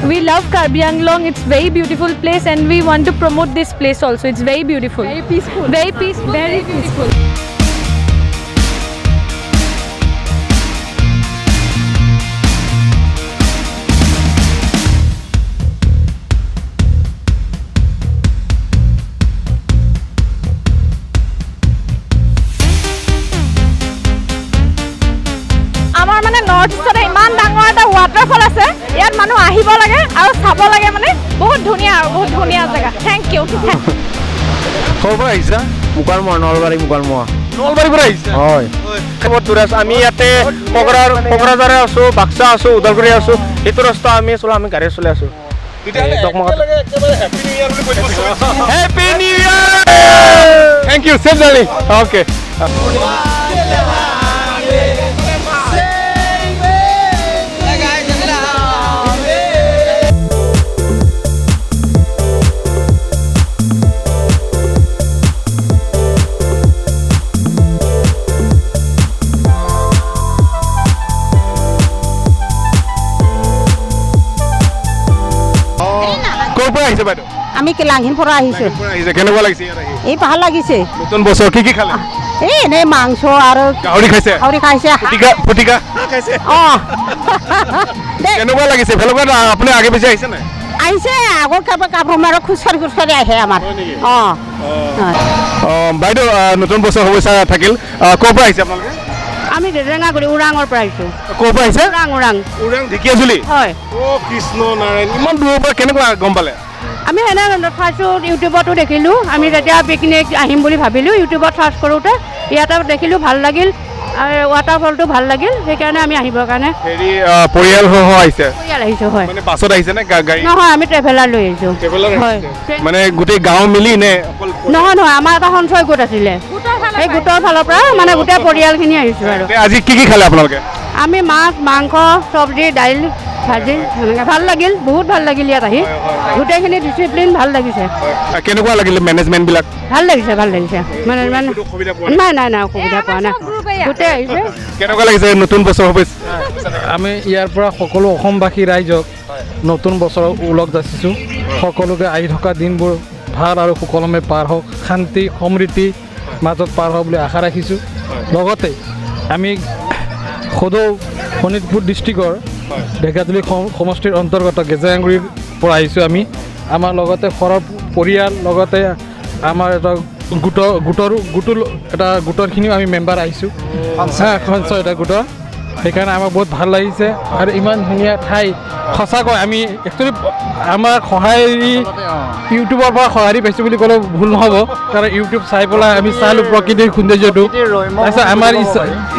We love Karbi Anglong. It's very beautiful place and we want to promote this place also. It's very beautiful. Very peaceful. Very peaceful. Very beautiful. আমাৰ মানে north ইষ্টতে ইমান ডাঙৰ এটা waterfall আছে, ইয়াত মানুহ আহিব লাগে আৰু চাব লাগে, মানে বহুত ধুনীয়া আৰু বহুত ধুনীয়া জেগা। Thank you. ক'ৰ পৰা আহিছা? মুকালমুৱা, নলবাৰী মুকালমুৱা। নলবাৰীৰ পৰা আহিছা? হয়। বহুত দূৰ আছো আমি ইয়াতে, কোকৰাঝাৰে আছো, বাক্সা আছো, ওদালগুৰি আছো। সেইটো ৰাস্তা আমি চলা, আমি গাড়ী চলাই আছো। Happy new year. Thank you, safe journey. Okay. ক'ৰ পৰা আহিছে বাইদেউ? আমি লাংহিন পৰা আহিছোঁ। আহিছে, কেনেকুৱা লাগিছে ইয়াত আহি? এই ভাল লাগিছে। নতুন বছৰ কি কি খালে? এই এনেই মাংস আৰু গাহৰি খাইছে? গাহৰি খাইছে। ফুটিকা, ফুটিকা খাইছে? অঁ। কেনেকুৱা লাগিছে? ফালৰ পৰা আপুনি আগে পিছে আহিছে নাই? আহিছে, আগৰ কাপোৰ মাৰো খোজকাঢ়ি খোজকাঢ়ি আহে আমাৰ। অঁ। অঁ বাইদেউ, নতুন বছৰ শুভেচ্ছা থাকিল। ক'ৰ পৰা আহিছে আপোনালোকে? আমি জেৰেঙাগুৰি ওৰাঙৰ পৰা আহিছোঁ। ক'ৰ পৰা আহিছে? ওৰাং, ওৰাং। ওৰাং ঢেকীয়াজুলি? হয়। অ' কৃষ্ণ নাৰায়ণ, ইমান দূৰৰ পৰা কেনেকুৱা গম পালে? আমি এনে চাইছোঁ, ইউটিউবতো দেখিলোঁ। আমি যেতিয়া পিকনিক আহিম বুলি ভাবিলোঁ, ইউটিউবত চাৰ্চ কৰোঁতে ইয়াতে দেখিলোঁ, ভাল লাগিল, আৰু ৱাটাৰফলটো ভাল লাগিল, সেইকাৰণে আমি আহিবৰ কাৰণে। হেৰি, পৰিয়ালসহ আহিছে? পৰিয়াল আহিছোঁ, হয়। মানে বাছত আহিছে নে গাড়ী? নহয়, আমি ট্ৰেভেলাৰ লৈ আহিছোঁ। ট্ৰেভেলাৰ? হয়। মানে গোটেই গাঁও মিলি নে অকল? নহয় নহয়, আমাৰ এটা সঞ্চয় গোট আছিলে, সেই গোটৰ ফালৰ পৰা মানে গোটেই পৰিয়ালখিনি আহিছোঁ আৰু। আজি কি কি খালে আপোনালোকে? আমি মাছ, মাংস, চব্জি, দাইল, ভাজি, সেনেকৈ। ভাল লাগিল, বহুত ভাল লাগিল ইয়াত আহি, গোটেইখিনি ডিচিপ্লিন ভাল লাগিছে। কেনেকুৱা লাগিলে মেনেজমেণ্টবিলাক? ভাল লাগিছে, ভাল লাগিছে। মেনেজমেণ্ট নাই নাই নাই, অসুবিধা পোৱা নাই, গোটেই আহিছে। কেনেকুৱা লাগিছে নতুন বছৰ শুভেচ্ছা? আমি ইয়াৰ পৰা সকলো অসমবাসী ৰাইজক নতুন বছৰৰ ওলগ যাচিছোঁ। সকলোকে আহি থকা দিনবোৰ ভাল আৰু সুকলমে পাৰ হওক, শান্তি সমৃদ্ধি মাজত পাৰ হওক বুলি আশা ৰাখিছোঁ। লগতে আমি সদৌ শোণিতপুৰ ডিষ্ট্ৰিক্টৰ ঢেকীয়াজুলি সমষ্টিৰ অন্তৰ্গত গেজেৰাংগুৰিৰ পৰা আহিছোঁ আমি। আমাৰ লগতে ঘৰৰ পৰিয়াল, লগতে আমাৰ এটা গোটৰ, গোটৰো, গোটো এটা গোটৰখিনিও আমি মেম্বাৰ আহিছোঁ, হা, সঞ্চয় এটা গোটৰ। সেইকাৰণে আমাক বহুত ভাল লাগিছে। আৰু ইমান ধুনীয়া ঠাই, সঁচাকৈ আমি একচুৱেলি আমাৰ সঁহাৰি ইউটিউবৰ পৰা সঁহাৰি পাইছোঁ বুলি ক'লেও ভুল নহ'ব, কাৰণ ইউটিউব চাই পেলাই আমি চালোঁ প্ৰকৃতিৰ সৌন্দৰ্যটো। তাৰপিছত আমাৰ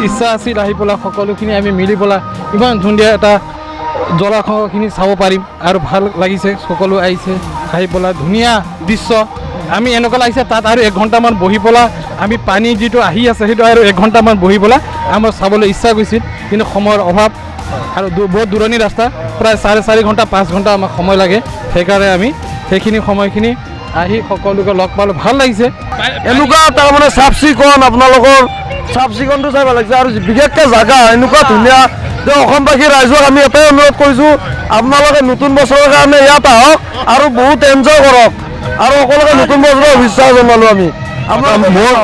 ইচ্ছা আছিল আহি পেলাই সকলোখিনি আমি মিলি পেলাই ইমান ধুনীয়া এটা জলাশয়খিনি চাব পাৰিম, আৰু ভাল লাগিছে। সকলো আহিছে, আহি পেলাই ধুনীয়া দৃশ্য। আমি এনেকুৱা লাগিছে তাত আৰু এক ঘণ্টামান বহি পেলাই আমি পানী যিটো আহি আছে সেইটো আৰু এক ঘণ্টামান বহি পেলাই আমাৰ চাবলৈ ইচ্ছা গৈছিল, কিন্তু সময়ৰ অভাৱ আৰু বহুত দূৰণি ৰাস্তা, প্ৰায় 4.5 ঘণ্টা 5 ঘণ্টা আমাক সময় লাগে। সেইকাৰণে আমি সেইখিনি সময়খিনি আহি সকলোকে লগ পালোঁ, ভাল লাগিছে। এনেকুৱা তাৰমানে চাফ চিকুণ, আপোনালোকৰ চাফ চিকুণটো চাই ভাল লাগিছে, আৰু বিশেষকৈ জেগা এনেকুৱা ধুনীয়া যে অসমবাসী ৰাইজক আমি এটাই অনুৰোধ কৰিছোঁ, আপোনালোকে নতুন বছৰৰ কাৰণে ইয়াত আহক আৰু বহুত এনজয় কৰক, আৰু সকলোকে নতুন বছৰৰ শুভেচ্ছা জনালোঁ আমি।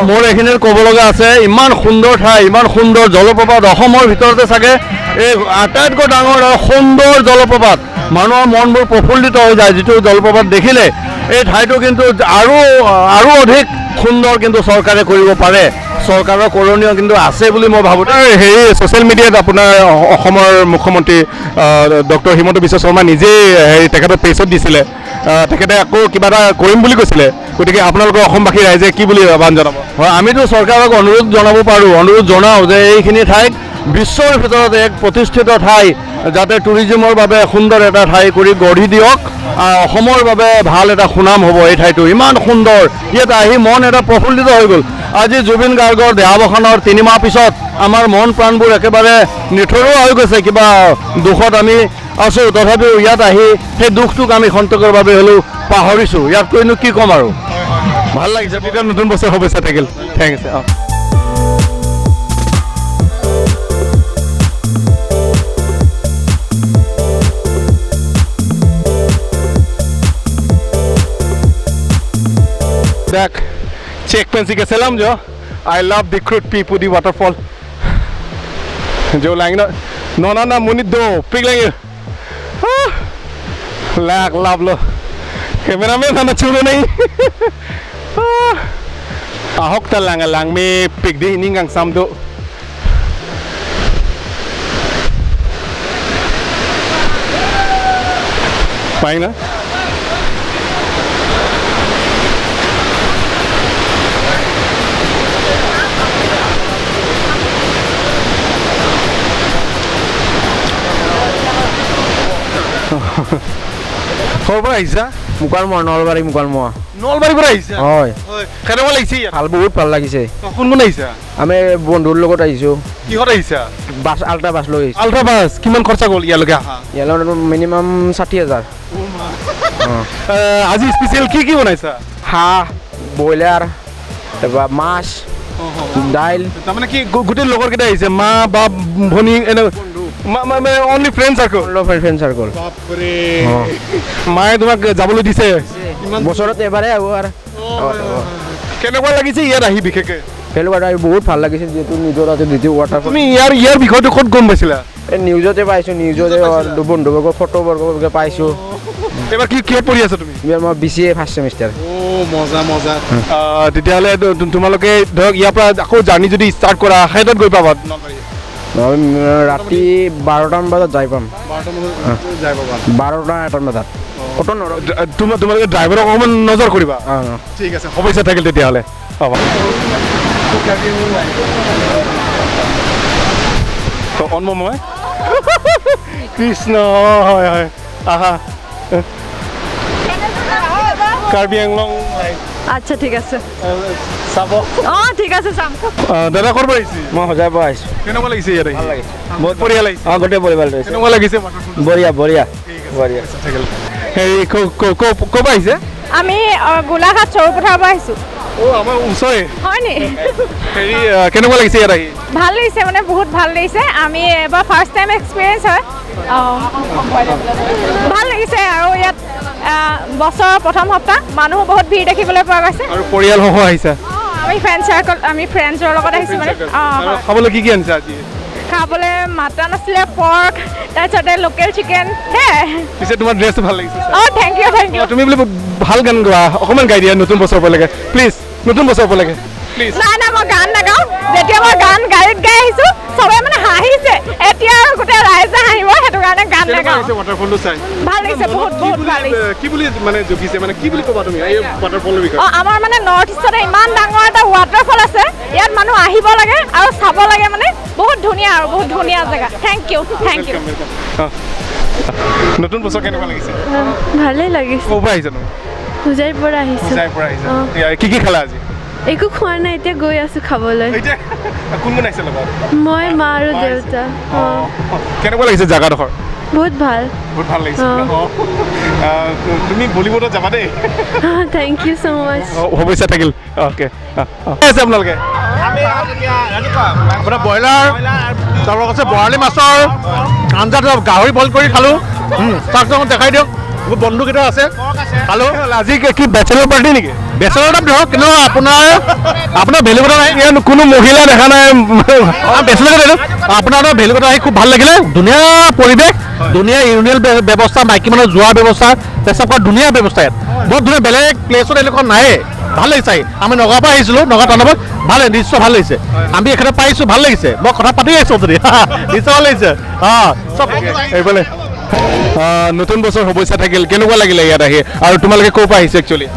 মোৰ এইখিনিত ক'ব লগা আছে, ইমান সুন্দৰ ঠাই, ইমান সুন্দৰ জলপ্ৰপাত, অসমৰ ভিতৰতে চাগে এই আটাইতকৈ ডাঙৰ আৰু সুন্দৰ জলপ্ৰপাত। মানুহৰ মনবোৰ প্ৰফুল্লিত হৈ যায় যিটো জলপ্ৰপাত দেখিলে। এই ঠাইটো কিন্তু আৰু অধিক সুন্দৰ কিন্তু চৰকাৰে কৰিব পাৰে, চৰকাৰৰ কৰণীয় কিন্তু আছে বুলি মই ভাবোঁ। হেৰি, ছ'চিয়েল মিডিয়াত আপোনাৰ অসমৰ মুখ্যমন্ত্ৰী ডক্টৰ হিমন্ত বিশ্ব শৰ্মা নিজেই হেৰি তেখেতৰ পেজত দিছিলে, তেখেতে আকৌ কিবা এটা কৰিম বুলি কৈছিলে। গতিকে আপোনালোকৰ অসমবাসী ৰাইজে কি বুলি আহ্বান জনাব? হয়, আমিতো চৰকাৰক অনুৰোধ জনাব পাৰোঁ, অনুৰোধ জনাওঁ যে এইখিনি ঠাইক বিশ্বৰ ভিতৰত এক প্ৰতিষ্ঠিত ঠাই, যাতে টুৰিজিমৰ বাবে সুন্দৰ এটা ঠাই কৰি গঢ়ি দিয়ক। অসমৰ বাবে ভাল এটা সুনাম হ'ব এই ঠাইটো, ইমান সুন্দৰ, ইয়াত আহি মন এটা প্ৰফুল্লিত হৈ গ'ল। আজি জুবিন গাৰ্গৰ দেহাৱসানৰ 3 মাহ পিছত আমাৰ মন প্ৰাণবোৰ একেবাৰে নিথৰুৱা হৈ গৈছে, কিবা দুখত আমি আছোঁ, তথাপিও ইয়াত আহি সেই দুখটোক আমি খন্তেকৰ বাবে হ'লেও পাহৰিছোঁ। ইয়াতকৈনো কি ক'ম আৰু, ভাল লাগিছে। তেতিয়া নতুন বছৰ শুভেচ্ছা থাকিল। Thank U. অঁ। দেখ চেক পেন্সি কে selam jo. I love the crude people the waterfall. Jo lang no no no no munit do pig lang. Lakh love lo. Cameraman na chulo nei. Ahok ta lang lang me pig di ningang samdo. Paing na? ক'ৰ পৰা আহিছা? মুকালমুৱা, নলবাৰী মুকালমুৱা। নলবাৰীৰ পৰা আহিছা? হয়। কেনেকুৱা লাগিছে ইয়াত? ভাল, বহুত ভাল লাগিছে। কোন কোন আহিছা? আমি বন্ধুৰ লগত আহিছোঁ। কিহত আহিছা? বাছ, আল্ট্ৰা বাছ লৈ আহিছোঁ। আল্ট্ৰা বাছ কিমান খৰচা গ'ল ইয়ালৈকে অহা? ইয়ালৈ মিনিমাম 60,000। আজি স্পেচিয়েল কি কি বনাইছা? হাঁহ, ব্ৰইলাৰ, তাৰপৰা মাছ, দাইল। তাৰমানে কি গোটেই লগৰকেইটা আহিছে? মা বাপ ভনী এনে only friend circle? Friend circle. বাপৰে, মায়ে তোমাক যাবলৈ দিছে? বছৰত এবাৰে আহোঁ আৰু। কেনেকুৱা লাগিছে ইয়াত আহি বিশেষকৈ? কেনেকুৱা আহি বহুত ভাল লাগিছে, যিহেতু নিজৰ আছে দ্বিতীয় ৱাটাৰফল। তুমি ইয়াৰ বিষয়টো ক'ত গম পাইছিলা? এই নিউজতে পাইছোঁ, নিউজতে বন্ধুবৰ্গ ফটোবৰ্গ পাইছোঁ। এইবাৰ কি কিহত পঢ়ি আছা তুমি? এইবাৰ মই BCA first semester. অ' মজা মজা। তেতিয়াহ'লে তোমালোকে ধৰক ইয়াৰ পৰা আকৌ জাৰ্ণি যদি ষ্টাৰ্ট কৰা সেইটোত গৈ পাবা? ৰাতি 12টামান বজাত যাই পাম। 12টা 1টামান বজাত। তোমালোকে ড্ৰাইভাৰক অকণমান নজৰ কৰিবা। ঠিক আছে, শুভেচ্ছা থাকিল তেতিয়াহ'লে। হ'ব অন্ময় কৃষ্ণ। হয় হয়, আহা কাৰ্বি আংলং। আচ্ছা ঠিক আছে, চাব। অঁ ঠিক আছে, চাম। দাদা ক'ৰ পৰা আহিছে? মই হোজাইৰ পৰা আহিছোঁ। কেনেকুৱা লাগিছে ইয়াত? ভাল লাগিছে। বহুত পৰিয়াল আহিছে? অঁ, গোটেই পৰিয়ালটো আহিছে। কেনেকুৱা লাগিছে? বঢ়িয়া বঢ়িয়া বঢ়িয়া। হেৰি ক'ৰ পৰা আহিছে? আমি গোলাঘাট সৰুপথাৰৰ পৰা আহিছোঁ। অ' আমাৰ ওচৰে। হয় নি? হেৰি কেনেকুৱা লাগিছে ইয়াত আহি? ভাল লাগিছে, মানে বহুত ভাল লাগিছে। আমি এবাৰ ফাৰ্ষ্ট টাইম এক্সপিৰিয়েঞ্চ হয়। অঁ, ভাল লাগিছে। আৰু ইয়াত বছৰৰ প্ৰথম সপ্তাহ মানুহ বহুত ভিৰ দেখিবলৈ পোৱা গৈছে। আৰু পৰিয়ালসহ আহিছা? আমি ফ্ৰেণ্ড চাৰ্কল, আমি ফ্ৰেণ্ডছৰ লগত আহিছোঁ। মানে অঁ, খাবলৈ কি কি আনিছা আজি? খাবলৈ মাটন আছিলে, পৰ্ক, তাৰপিছতে লোকেল চিকেন। সেয়াই। পিছে তোমাৰ ড্ৰেছটো ভাল লাগিছে। অঁ, thank U thank U. তুমি বোলে ভাল গান গোৱা, অকণমান গাই দিয়া নতুন বছৰ উপলক্ষে প্লিজ। নতুন বছৰ উপলক্ষে প্লিজ। নাই নাই, মই গান নাগাওঁ। যেতিয়া মই গান গাড়ীত গাই আহিছোঁ চবে মানে হাঁহিছে, এতিয়া আৰু গোটেই ৰাইজে হাঁহিব, সেইটো কাৰণে গান নাগাওঁ। ৱাটাৰফলটো চাই ভাল লাগিছে, বহুত বহুত ভাল লাগিছে। কি বুলি মানে জগিছে, মানে কি বুলি ক'বা তুমি এই ৱাটাৰফলৰ বিষয়ে? অঁ, আমাৰ মানে নৰ্থ ইষ্টতে ইমান ডাঙৰ এটা ৱাটাৰফল আছে, ইয়াত মানুহ আহিব লাগে আৰু চাব লাগে, মানে বহুত ধুনীয়া আৰু বহুত ধুনীয়া জেগা। Thank you thank you. নতুন বছৰ কেনেকুৱা লাগিছে? ভালেই লাগিছে। ক'ৰ পৰা আহিছা তুমি? হোজাইৰ পৰা আহিছোঁ। হোজাইৰ পৰা আহিছা। কি কি খালা আজি? একো খোৱা নাই, এতিয়া গৈ আছোঁ খাবলৈ। এতিয়া কোন কোন আহিছে লগত? মই, মা আৰু দেউতা। অঁ। কেনেকুৱা লাগিছে জেগাডোখৰ? বহুত ভাল। বহুত ভাল লাগিছে। তুমি বলিউডত যাবা দেই। Thank you so মাছ। শুভেচ্ছা থাকিল। অ'কে, আছে আপোনালোকে? আপোনাৰ ব্ৰইলাৰ, তাৰপৰা আছে বৰালি মাছৰ আঞ্জা, গাহৰি বইল কৰি খালোঁ। চাওক দেখাই দিয়ক, বন্ধুকেইটা আছে। খালোঁ। আজি কি বেচেলৰ পাৰ্টি নেকি? বেচেলৰ ধৰক, কিন্তু আপোনাৰ ভেলুকটা নাই, ইয়াত কোনো মহিলা দেখা নাই। বেচেলৰ আপোনাৰ ভেলুকটা আহি খুব ভাল লাগিলে। ধুনীয়া পৰিৱেশ, ধুনীয়া ইউৰিনেল ব্যৱস্থা, মাইকী মানুহৰ যোৱাৰ ব্যৱস্থা, পেচাব কৰা ধুনীয়া ব্যৱস্থা ইয়াত, বহুত ধুনীয়া। বেলেগ প্লেচত এনেকুৱা নায়েই। ভাল লাগিছে। আমি নগাঁৱৰ পৰা আহিছিলোঁ, নগাঁও টাউনৰ পৰা। ভাল, নিশ্চয় ভাল লাগিছে। আমি এখেতে পাইছোঁ, ভাল লাগিছে। মই কথা পাতি আহিছোঁ যদি নিশ্চয় ভাল লাগিছে। অঁ, চব এইফালে নতুন বছৰ শুভেচ্ছা থাকিল। কেনেকুৱা লাগিলে ইয়াত আহি আৰু তোমালোকে ক'ৰ পৰা আহিছে একচুৱেলি?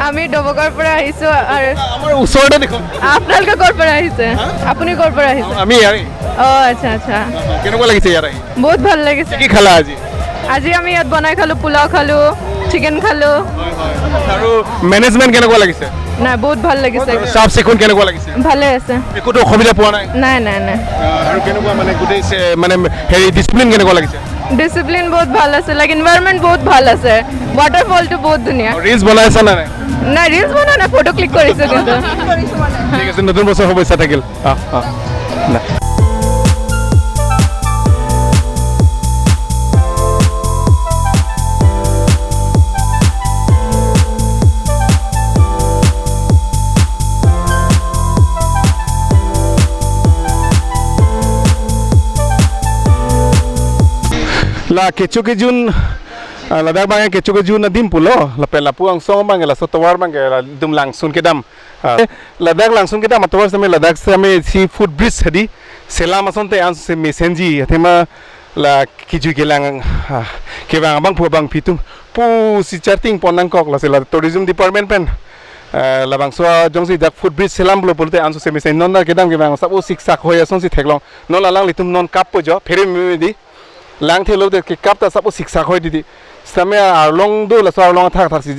আমি ডবকাৰ পৰা আহিছোঁ। আৰু আমাৰ ওচৰতে দেখোন। আপোনালোকে ক'ৰ পৰা আহিছে? আপুনি ক'ৰ পৰা আহিছে? আমি ইয়াৰে। অঁ, আচ্ছা আচ্ছা। কেনেকুৱা লাগিছে ইয়াত আহি? বহুত ভাল লাগিছে। কি খালা আজি? আজি আমি ইয়াত বনাই খালোঁ, পোলাও খালোঁ, চিকেন খালোঁ। আৰু মেনেজমেণ্ট কেনেকুৱা লাগিছে? নাই, বহুত ভাল লাগিছে। চাফ চিকুণ কেনেকুৱা লাগিছে? ভালে আছে, একোতো অসুবিধা পোৱা নাই? নাই নাই নাই। আৰু কেনেকুৱা মানে গোটেই মানে হেৰি ডিচিপ্লিন কেনেকুৱা লাগিছে? ডিচিপ্লিন বহুত ভাল আছে, লাইক এনভাইৰনমেণ্ট বহুত ভাল আছে, ৱাটাৰফলটো বহুত ধুনীয়া। ৰিলছ বনাইছা নে নাই? নাই, ৰিলছ বনোৱা নাই, ফটো ক্লিক কৰিছোঁ কিন্তু। ঠিক আছে, নতুন বছৰ শুভেচ্ছা থাকিল। অঁ অঁ। La kechu ke jun Ladakh bang kechu ke jun nadim pulo la pe lapu ang song bang la sotowar bang la dum langsun ke dam Ladakh langsun ke dam atwar se Ladakh se ame si foot bridge hadi selam ason te an se mesenji athema la kiju ke lang ke bang bang phu bang phitum pu si charting ponang kok la se la tourism department pen la bang so jong si dak foot bridge selam blo pulte an se mesen non na ke dam ke bang sab o sik sak hoy ason si theklong non la lang litum non kap po jo phere mi di lang thelo de ke kap ta sab o sik sak hoy di same arlong do la so arlong thak thak si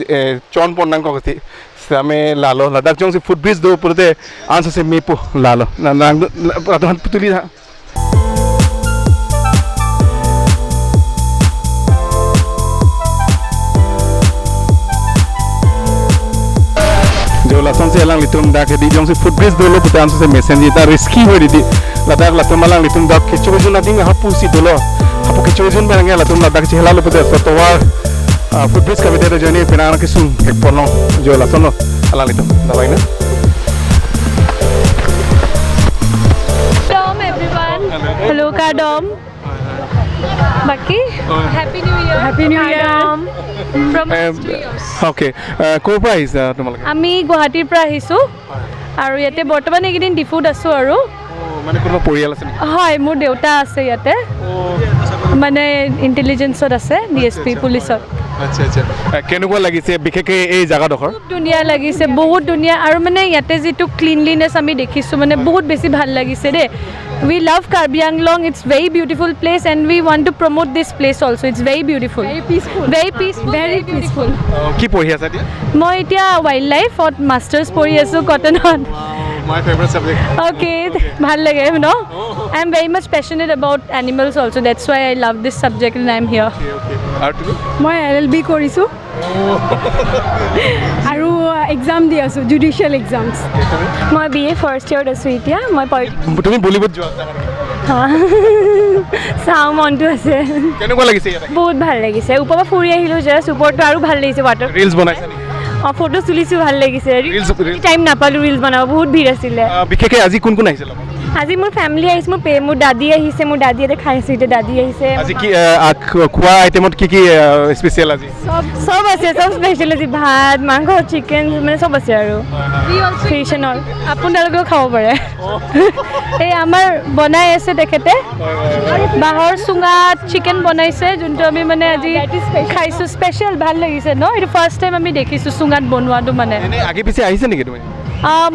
chon ponang kok si same lalo Ladakh jong si foot bridge do pulte an se mepo lalo lang atuhan putuli ha jo la sonse lang litum dak di jong si foot bridge dolo putan se mesen ta risky hoi di Ladakh latum lang litum dak kechu jun nading hapu si dolo hapu kechu jun bange latum Ladakh chehla lo pute sotowar foot bridge ka bidere joni penang ke sung ek polong jo la sono lang litum dabai na. Dom everyone, hello ka dom baki happy new year, happy new year from us to yours. Okay, ক'ৰ পৰা আহিছা তোমালোকে? আমি গুৱাহাটীৰ পৰা আহিছোঁ আৰু ইয়াতে বৰ্তমান এইকেইদিন ডিফুত আছোঁ। আৰু মানে কোনোবা পৰিয়াল আছে নেকি? হয়, মোৰ দেউতা আছে ইয়াতে, মানে ইণ্টেলিজেঞ্চত আছে, DSP পুলিচত। আচ্ছা আচ্ছা, কেনেকুৱা লাগিছে বিশেষকৈ এই জেগাডোখৰ? খুব ধুনীয়া লাগিছে, বহুত ধুনীয়া। আৰু মানে ইয়াতে যিটো ক্লিনলিনেছ আমি দেখিছোঁ, মানে বহুত বেছি ভাল লাগিছে দেই। We love Karbi Anglong, it's very beautiful place and we want to promote this place also. It's very beautiful, very peaceful, very peaceful, very beautiful. কি পঢ়ি আছা এতিয়া? মই এতিয়া ৱাইল্ড লাইফত মাষ্টাৰ্ছ পঢ়ি আছোঁ কটনত। My favorite subject. Okay, ভাল লাগে ন? I am very much passionate about animals also. That's why I love this subject and I am here. Okay, okay. আৰু তুমি? মই LLB কৰিছোঁ আৰু এক্সাম দি আছোঁ, জুডিচিয়েল এক্সামছ। মই BA first ইয়েৰত আছোঁ এতিয়া। মই তুমি বলিউড যোৱা? চাওঁ, মনটো আছে। কেনেকুৱা লাগিছে ইয়াতে? বহুত ভাল লাগিছে। ওপৰৰ পৰা ফুৰি আহিলোঁ জাষ্ট, ওপৰটো আৰু ভাল লাগিছে। ৱাটাৰ ৰিলছ বনাইছা নেকি? অঁ, ফটো তুলিছোঁ, ভাল লাগিছে। টাইম নাপালোঁ ৰিলছ বনাব, বহুত ভিৰ আছিলে। বিশেষকৈ আজি কোন কোন আহিছে? আজি মোৰ ফেমিলি আহিছে, মোৰ দাদী আহিছে, মোৰ দাদী ইয়াতে খাই আছোঁ এতিয়া, দাদী আহিছে। আজি কি খোৱা আইটেমত কি কি স্পেচিয়েল আজি? চব আছে, চব স্পেচিয়েল আজি, ভাত, মাংস, চিকেন, মানে চব আছে আৰু ফিছ এণ্ড অল। আপোনালোকেও খাব পাৰে। এই আমাৰ বনাই আছে তেখেতে, বাঁহৰ চুঙাত চিকেন বনাইছে, যোনটো আমি মানে আজি খাইছোঁ, স্পেচিয়েল ভাল লাগিছে ন? এইটো ফাৰ্ষ্ট টাইম আমি দেখিছোঁ চুঙাত বনোৱাটো। মানে আগে পিছে আহিছে নেকি তুমি?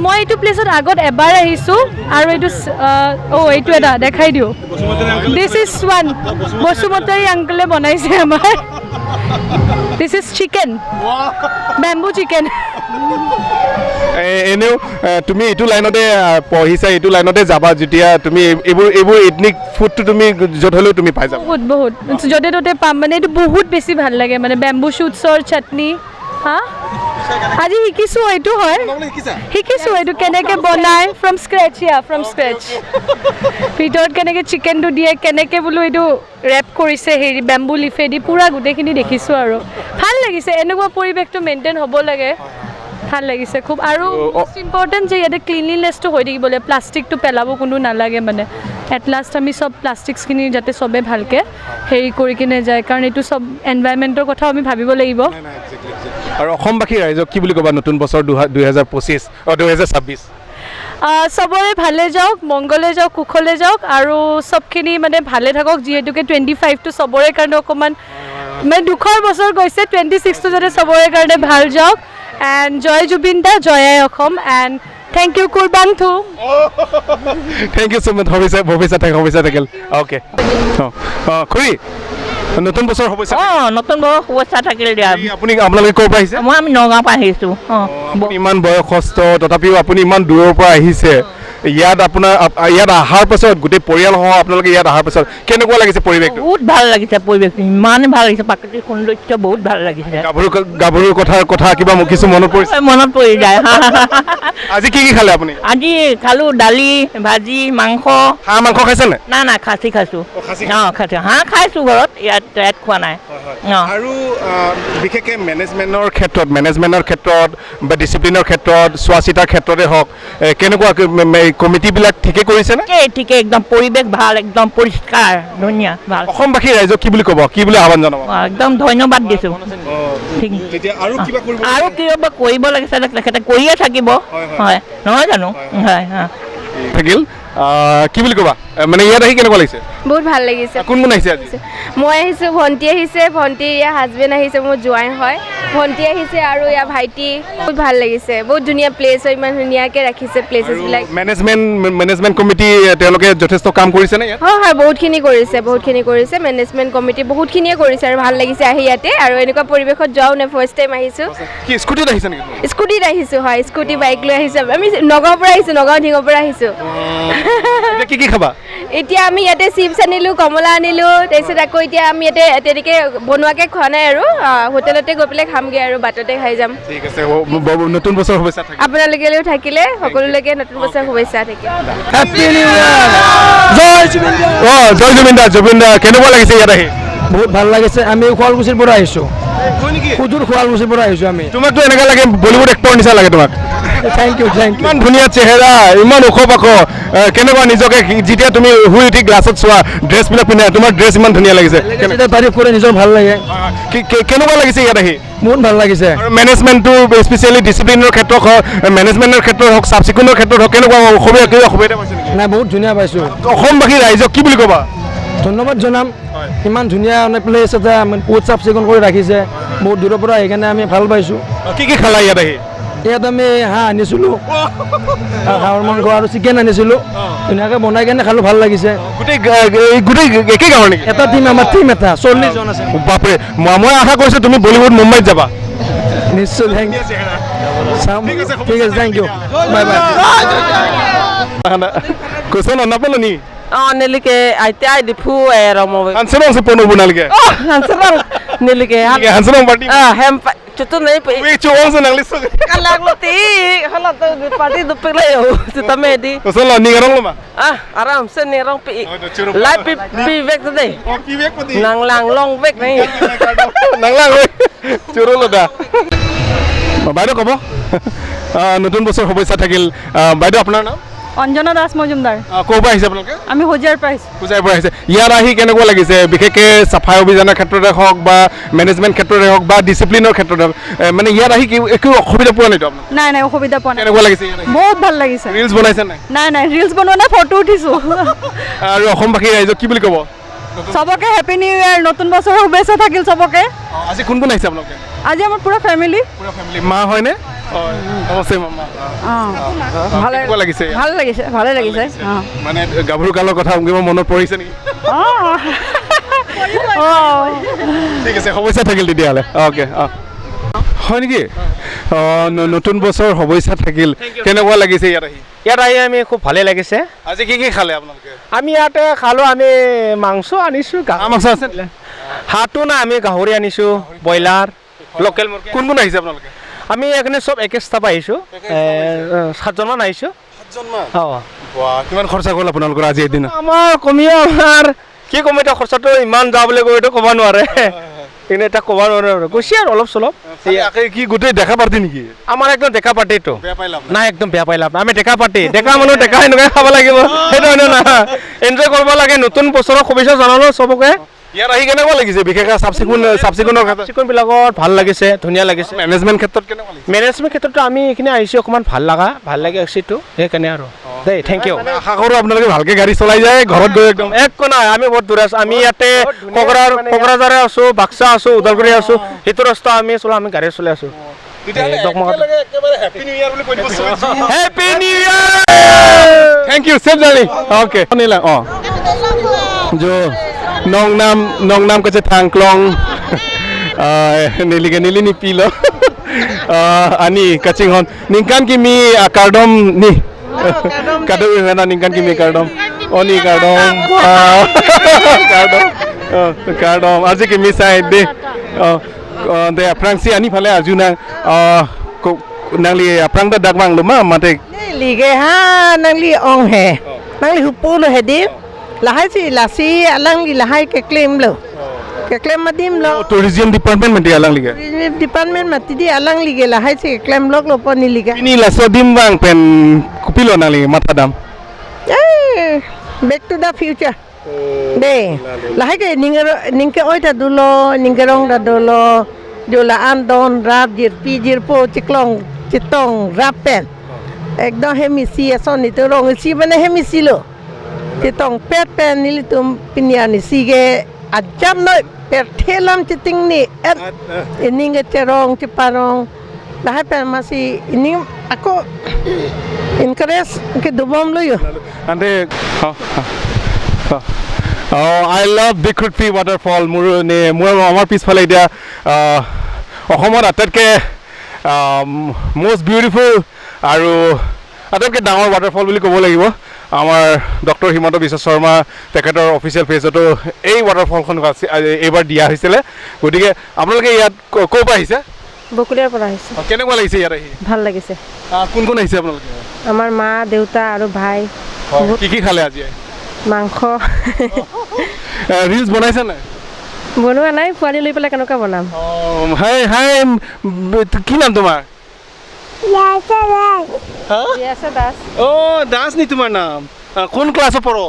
মই এইটো প্লেচত আগত এবাৰ আহিছোঁ আৰু এইটো এইটো এটা দেখাই দিওঁ। This is one Basumatary আংকলে বনাইছে আমাৰ। This is chicken, bamboo chicken. এনেও তুমি এইটো লাইনতে পঢ়িছা, এইটো লাইনতে যাবা যেতিয়া তুমি এইবোৰ এইবোৰ এথনিক ফুডটো তুমি য'ত হ'লেও তুমি পাই যাবা। বহুত বহুত য'তে ত'তে পাম, মানে এইটো বহুত বেছি ভাল লাগে, মানে বেম্বু শ্বুটছৰ চাটনি। হা, আজি শিকিছোঁ, এইটো হয় শিকিছোঁ, এইটো কেনেকৈ বনায় ফ্ৰম স্ক্ৰেচ, ইয়া ফ্ৰম স্ক্ৰেচ। ভিতৰত কেনেকৈ চিকেনটো দিয়ে, কেনেকৈ বোলো এইটো ৰেপ কৰিছে হেৰি বেম্বু লিফেদি, পূৰা গোটেইখিনি দেখিছোঁ আৰু ভাল লাগিছে। এনেকুৱা পৰিৱেশটো মেইনটেইন হ'ব লাগে, ভাল লাগিছে খুব। আৰু মষ্ট ইম্পৰ্টেণ্ট যে ইয়াতে ক্লিনলিনেছটো হৈ থাকিব লাগে, প্লাষ্টিকটো পেলাব কোনো নালাগে। মানে এট লাষ্ট আমি চব প্লাষ্টিক্সখিনি যাতে চবে ভালকৈ হেৰি কৰি কিনে যায়, কাৰণ এইটো চব এনভাইৰমেণ্টৰ কথাও আমি ভাবিব লাগিব। আৰু অসমবাসী ৰাইজক কি বুলি ক'বা নতুন বছৰ 2025 2026? চবৰে ভালে যাওক, মংগলে যাওক, কুশলে যাওক আৰু চবখিনি মানে ভালে থাকক। যিহেতুকে 25টো চবৰে কাৰণে অকণমান মানে দুখৰ বছৰ গৈছে, 26টো যাতে চবৰে কাৰণে ভাল যাওক। এণ্ড জয় জুবিন দা, Joy I Assam, and thank you কুৰবান থু। Thank you so মাছ। ভৱিষ্যত থাকিল, ভৱিষ্যত থাকিল। অ'কে, অঁ খুৰী, নতুন বছৰ শুভেচ্ছা। অঁ, নতুন বছৰ শুভেচ্ছা থাকিল দিয়া। আপুনি আপোনালোকে ক'ৰ পৰা আহিছে? মই আমি নগাঁৱৰ পৰা আহিছোঁ। অঁ, ইমান বয়সস্থ তথাপিও আপুনি ইমান দূৰৰ পৰা আহিছে ইয়াত। আপোনাৰ ইয়াত অহাৰ পাছত গোটেই পৰিয়ালসহ আপোনালোকে ইয়াত অহাৰ পাছত কেনেকুৱা লাগিছে পৰিৱেশটো? বহুত ভাল লাগিছে পৰিৱেশটো, ইমানে ভাল লাগিছে, প্ৰাকৃতিক সৌন্দৰ্য বহুত ভাল লাগিছে। গাভৰুৰ কথা কিবা কিছু মনত পৰিছে? মনত পৰি যায়। আজি কি কি খালে আপুনি? আজি খালোঁ দালি, ভাজি, মাংস। হাঁহ মাংস খাইছে নে? না না, খাচী খাইছোঁ। অঁ, খাচী হাঁহ খাইছোঁ ঘৰত, ইয়াত খোৱা নাই। আৰু বিশেষকৈ মেনেজমেণ্টৰ ক্ষেত্ৰত বা ডিচিপ্লিনৰ ক্ষেত্ৰত, চোৱা চিতাৰ ক্ষেত্ৰতে হওক, কেনেকুৱা কমিটিবিলাক ঠিকে কৰিছেনে? ঠিকেই ঠিকে, একদম পৰিৱেশ ভাল, একদম পৰিষ্কাৰ, ধুনীয়া, ভাল। অসমবাসী ৰাইজক কি বুলি ক'ব, কি বুলি আহ্বান জনাব? একদম ধন্যবাদ দিছোঁ। ঠিক। তেতিয়া আৰু কিবা কৰিব? আৰু কিবা কৰিব লাগিছে, তেখেতে কৰিয়ে থাকিব। হয়, নহয় জানো? হয়। থাকিল। কি বুলি ক'বা, মানে ইয়াত আহি কেনেকুৱা লাগিছে? বহুত ভাল লাগিছে। কোন কোন আহিছে আজি? মই আহিছোঁ, ভণ্টি আহিছে, ভণ্টি ইয়াৰ হাজবেণ্ড আহিছে, মোৰ জোঁৱাই হয়, ভণ্টি আহিছে আৰু ইয়াৰ ভাইটি। বহুত ভাল লাগিছে, বহুত ধুনীয়া প্লেচ হয়, ইমান ধুনীয়াকৈ ৰাখিছে প্লেচেছবিলাক। মেনেজমেণ্ট কমিটি তেওঁলোকে যথেষ্ট কাম কৰিছেনে ইয়াত? হয় হয়, বহুতখিনি কৰিছে, বহুতখিনি কৰিছে। মেনেজমেণ্ট কমিটি বহুতখিনিয়ে কৰিছে আৰু ভাল লাগিছে আহি ইয়াতে। আৰু এনেকুৱা পৰিৱেশত যোৱাও নাই, ফাৰ্ষ্ট টাইম আহিছোঁ। কি স্কুটিত আহিছে নেকি? স্কুটিত আহিছোঁ, হয়, স্কুটি বাইক লৈ আহিছোঁ। আমি নগাঁৱৰ পৰা আহিছোঁ, নগাঁও ঢিঙৰ পৰা আহিছোঁ। এতিয়া কি কি খাবা? এতিয়া আমি ইয়াতে চিপছ আনিলোঁ, কমলা আনিলোঁ, তাৰপিছত আকৌ এতিয়া আমি ইয়াতে তেনেকৈ বনোৱাকৈ খোৱা নাই আৰু হোটেলতে গৈ পেলাই খামগৈ আৰু বাটতে খাই যাম। ঠিক আছে, নতুন বছৰ শুভেচ্ছা থাকিল। আপোনালোকেও থাকিলে, সকলোলৈকে নতুন বছৰ শুভেচ্ছা থাকিল। হেপী নিউ ইয়াৰ, জয় জুবিন। অঁ, জয় জুবিন দা। জুবিন দা, কেনেকুৱা লাগিছে ইয়াত আহি? বহুত ভাল লাগিছে। আমি শুৱালকুছিৰ পৰা আহিছোঁ, সুদূৰ শুৱালকুছিৰ পৰা আহিছোঁ আমি। তোমাকতো এনেকুৱা লাগে, বলিউড এক্টৰ নিচিনা লাগে তোমাক। Thank you, thank you. ইমান ধুনীয়া চেহেৰা, ইমান ওখ পাখ, কেনেকুৱা নিজকে যেতিয়া তুমি শুই উঠি গ্লাছত চোৱা, ড্ৰেছবিলাক পিন্ধা, তোমাৰ ড্ৰেছ ইমান ধুনীয়া লাগিছে। যেতিয়া তাৰিফ কৰে নিজৰ ভাল লাগে। কেনেকুৱা লাগিছে ইয়াত আহি? বহুত ভাল লাগিছে। আৰু মেনেজমেণ্টটো, স্পেচিয়েলি ডিচিপ্লিনৰ ক্ষেত্ৰত হওক, মেনেজমেণ্টৰ ক্ষেত্ৰত হওক, চাফ চিকুণৰ ক্ষেত্ৰত হওক, কেনেকুৱা অসুবিধা, কিবা অসুবিধা পাইছে নেকি? নাই, বহুত ধুনীয়া পাইছোঁ। অসমবাসী ৰাইজক কি বুলি ক'বা? ধন্যবাদ জনাম, ইমান ধুনীয়া মানে প্লেচ এটা, মানে বহুত চাফ চিকুণ কৰি ৰাখিছে। বহুত দূৰৰ পৰা সেইকাৰণে আমি ভাল পাইছোঁ। কি কি খালা ইয়াত আহি? ইয়াত আমি হাঁহ আনিছিলোঁ, হাঁহৰ মাংস আৰু চিকেন আনিছিলোঁ, ধুনীয়াকৈ বনাই কেনে খালোঁ, ভাল লাগিছে। গোটেই একে গাঁৱৰ নেকি? এটা টিম, আমাৰ টিম এটা 40 জন আছে। বাপৰে, মই আশা কৰিছোঁ তুমি বলিউড, মুম্বাইত যাবা। নিশ্চয়, thank U. চাম। ঠিক আছে, thank you, bye bye. কৈছে ন নাপালো নি? Oh, nilike ai tai di phu e ro mo. Hanserong se pono bunalge. Oh, hanserong nilike. Hanserong party. Ah, hem chutu nei pe. We chu ong se nang li su. Kalang lo ti, hala to party du pe le yo. Chu ta me di. Ko lo ni garong lo ma. Ah, aram se ni rong pi. Lai pi pi vek to de. Oh, pi vek pati. Nang lang long vek nei. Nang lang oi. Churu lo da. বাইদেউ ক'ব, নতুন বছৰ শুভেচ্ছা থাকিল। বাইদেউ, আপোনাৰ নাম? অঞ্জনা দাস মজুমদাৰ। ক'ৰ পৰা আহিছে আপোনালোকে? আমি হোজাইৰ পৰা আহিছোঁ। হোজাইৰ পৰা আহিছে। ইয়াত আহি কেনেকুৱা লাগিছে? বিশেষকৈ চাফাই অভিযানৰ ক্ষেত্ৰতে হওক বা মেনেজমেণ্ট ক্ষেত্ৰতে হওক বা ডিচিপ্লিনৰ ক্ষেত্ৰতে হওক, মানে ইয়াত আহি কি একো অসুবিধা পোৱা নাইতো আপোনালোকে? নাই নাই, অসুবিধা পোৱা নাই। কেনেকুৱা লাগিছে ইয়াত আহি? বহুত ভাল লাগিছে। ৰিলছ বনাইছে নাই? নাই নাই, ৰিলছ বনোৱা নাই, ফটো উঠিছোঁ। আৰু অসমবাসী ৰাইজক কি বুলি ক'ব? চবকে হেপী নিউ ইয়াৰ, নতুন বছৰৰ শুভেচ্ছা থাকিল চবকে। আজি কোন কোন আহিছে আপোনালোকে? আজি আমাৰ পুৰা ফেমিলি। পুৰা ফেমিলি। মা হয়নে? নমস্তে মামা। ভালে। কেনেকুৱা লাগিছে? ভাল লাগিছে, ভালে লাগিছে। মানে গাভৰু কালৰ কথা কিবা মনত পৰিছে নেকি? অঁ। ঠিক আছে, শুভেচ্ছা থাকিল তেতিয়াহ'লে। অ'কে, অঁ, হয় নেকি? অঁ, নতুন বছৰ শুভেচ্ছা থাকিল। কেনেকুৱা লাগিছে ইয়াত আহি? ইয়াত আহি আমি খুব ভালেই লাগিছে। আজি কি কি খালে আপোনালোকে? আমি ইয়াতে খালোঁ, আমি মাংস আনিছোঁ। মাংস আছে? হাঁহটো নাই, আমি গাহৰি আনিছোঁ, ব্ৰইলাৰ, লোকেল মুৰ্গী। কোন কোন আহিছে আপোনালোকে? আমি এখানে চব একে ষ্টাফ আহিছোঁ, সাতজনমান আহিছোঁ। সাতজনমান? অঁ। বাহ, কিমান খৰচা গ'ল আপোনালোকৰ আজি এদিন? আমাৰ কমেও, আমাৰ কি ক'ম এতিয়া, খৰচাটো ইমান যা বুলি কৈ এইটো ক'ব নোৱাৰে, কিন্তু এতিয়া ক'ব নোৱাৰে আৰু গৈছে আৰু অলপ চলপ। কি গোটেই ডেকা পাৰ্টি নেকি? আমাৰ একদম ডেকা পাৰ্টিটো। বেয়া পাই লাভ নাই, একদম বেয়া পাই লাভ নাই। আমি ডেকা পাৰ্টি, ডেকা মানুহ, ডেকা এনেকুৱাই খাব লাগিব, সেইটো হয় না? এনজয় কৰিব লাগে। নতুন বছৰৰ শুভেচ্ছা জনালোঁ চবকে। ইয়াত আহি কেনেকুৱা লাগিছে? বিশেষকৈ চাফ চিকুণৰ ক্ষেত্ৰত? চিকুণবিলাকত ভাল লাগিছে, ধুনীয়া লাগিছে। মেনেজমেণ্ট ক্ষেত্ৰত কেনেকুৱা লাগিছে? মেনেজমেণ্ট ক্ষেত্ৰতো আমি এইখিনি আহিছোঁ, অকণমান ভাল লাগি আহিছেতো, সেইকাৰণে আৰু দেই, thank U. আশা কৰোঁ আপোনালোকে ভালকে গাড়ী চলাই যায়, ঘৰত গৈ একদম একো নাই, আমি বহুত দূৰ আছোঁ। আমি ইয়াতে কোকৰাঝাৰে আছোঁ, বাক্সা আছোঁ, ওদালগুৰি আছোঁ, সেইটো ৰাস্তা আমি চলাওঁ, আমি গাড়ী চলাই আছোঁ। হেপী নিউ ইয়াৰ বুলি কৈ দিব। Happy new year. Thank you, safe journey. Okay นี่แหละอ๋อโจน้องน้ำน้องน้ำก็จะทางกลองนี่ลิกันนี่ลินี่ปีแล้วอันนี้กระจิงฮอนนิงกันกิมีการดอมนี่การดอมนะนิงกันกิมีการดอมอ๋อนี่การดอมการดอมการดอมআজি কি মিছাই দে দে ফ্ৰাংসি আনি ফালে আজুনা Nangli prang da dakmang luma mate. Li ge ha nang li ong he nang li hu pu lo he di la hai si la si lang li la hai ke claim lo Keklem madim lo. Tourism department mati alang liga. Tourism department mati di alang liga lah hai si keklem lok lo poni liga. Ini lah sodim bang pen kupilo nang liga mata dam. Back to the future. De lah hai ke ningke oi ta dulo ningkerong ta dulo jola andon rap jirpi jirpo ciklong citong rap pen. Ekdom hemisi ason itu rong si mana hemisi lo. Citong pet pen nili tum piniani sige ajam noi per thelam citing ni et ini ngecerong ciparong lah pen masih ini aku encourage ke dubom lo yo. Ande I love Dikhutpi waterfall. মোৰ মোৰ আমাৰ পিছফালে এতিয়া অসমত আটাইতকৈ most beautiful আৰু আটাইতকৈ ডাঙৰ ৱাটাৰফল বুলি ক'ব লাগিব। আমাৰ ডক্টৰ হিমন্ত বিশ্ব শৰ্মা তেখেতৰ অফিচিয়েল পেজতো এই ৱাটাৰফলখন এইবাৰ দিয়া হৈছিলে। গতিকে আপোনালোকে ইয়াত ক'ৰ পৰা আহিছে? বকুলিয়াৰ পৰা আহিছে। কেনেকুৱা লাগিছে ইয়াত আহি? ভাল লাগিছে। কোন কোন আহিছে আপোনালোকে? আমাৰ মা দেউতা আৰু ভাই। কি কি খালে আজি? মাংস। ৰিলছ বনাইছে নাই? বনোৱা নাই, পোৱালি লৈ পেলাই কেনেকুৱা বনাম। হাই হাই, কি নাম তোমাৰ? দাস। ও দাস নি তোমার নাম? কোন ক্লাসে পড়ো?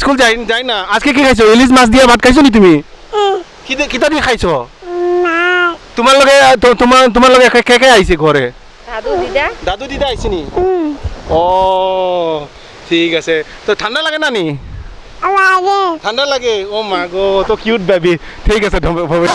স্কুল যাই যাই না? আজকে কি খাইছো? ইলিশ মাছ দিয়ে ভাত খাইছো নি তুমি? কিতা দিয়ে খাইছো? তোমার লগে তোমার তোমার লগে কে কে আইছে ঘরে? দাদু দিদা। দাদু দিদা আইছে নি? ও ঠিক আছে। তো ঠান্ডা লাগে না নি? লাগে। ঠান্ডা লাগে? ও মা গো, তো কিউট বেবি। ঠিক আছে, ধন্যবাদ।